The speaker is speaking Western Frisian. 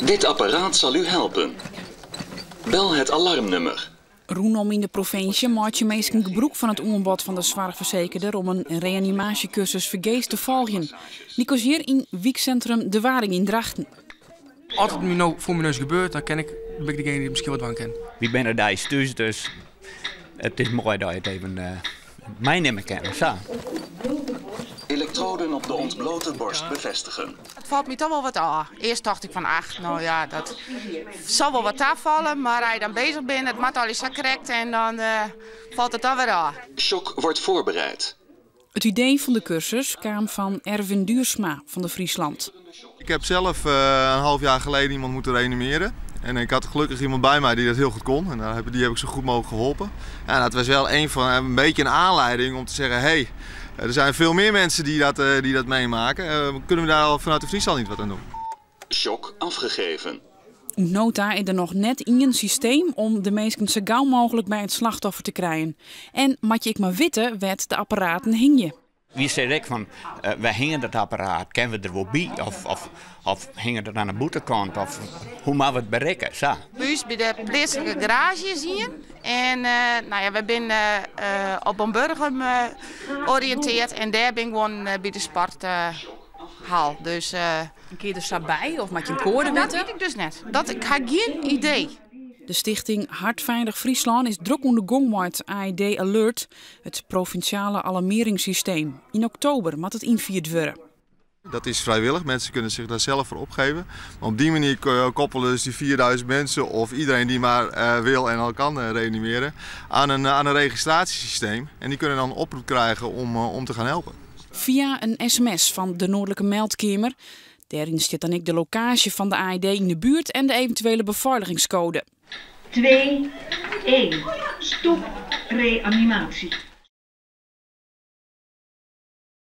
Dit apparaat zal u helpen. Bel het alarmnummer. Rûnom yn de provinsje meitsje minsken gebrûk fan it oanbod fan de soarchfersekerder om in reanimaasjekursus fergees te folgjen. Lykas hjir yn wyksintrum De Waring yn Drachten. As it my no foar myn noas gebeurt, dan ken ik, bin ik degene dy't miskien wat dwaan kin. Wy binne deis thús, dus it is moai dat je it even meinimme kinne. Sa. Elektroden op de ontblote borst bevestigen. It falt my toch wol wat ôf. Earst tocht ik fan ach, no ja, dat sil wol wat tafalle, mar as je dan bezich binne, it moat allegear sa krekt en dan falt it dan wer ôf. Shock wordt voorbereid. It idee fan de kursus kaam fan Erwin Duursma fan De Friesland. Ik heb zelf een half jaar geleden iemand moeten reanimeren. En ik had gelukkig iemand bij mij die dat heel goed kon. En die heb ik zo goed mogelijk geholpen. En dat was wel een beetje een aanleiding om te zeggen, hey, er zijn veel meer mensen die dat meemaken. Kunnen we daar al vanuit de Friesland niet wat aan doen? Shock afgegeven. Nota is der noch net ien systeem om de minsken sa gau mooglik by it slachtoffer te krijen. En moatte je ek mar witte wêr't de apparaten hingje. Wy sizze ek fan, wy hingje dat apparaat, kinne we der wol by? Of hinget it oan de bûtenkant? Of hoe moatte we it berikke? Sa. By ús by de pleatslike garaazje is ien. En no ja, wy binne op Boarnburgum oriïntearre en dêr bin ik gewoan by de sporthal. Dus, Kin je der sa by of moatte je in koade Dat witte? wit ik dus net. Dat, ik ha gjin idee. De stichting Hartveilig Fryslân is drok oan de gong mei it AED Alert, it provinsjale alarmearringssysteem. Yn oktober moat it ynfierd wurde. Dat is vrijwillig, mensen kunnen zich daar zelf voor opgeven. Maar op die manier koppelen dus die 4000 mensen of iedereen die maar wil en al kan reanimeren aan een registratiesysteem. En die kunnen dan een oproep krijgen om te gaan helpen. Fia in sms fan de Noardlike Meldkeamer. Dêryn stiet dan ek de lokaasje fan de AED yn de buert en de eventuele befeiligingskoade. 2, 1. Stop reanimatie.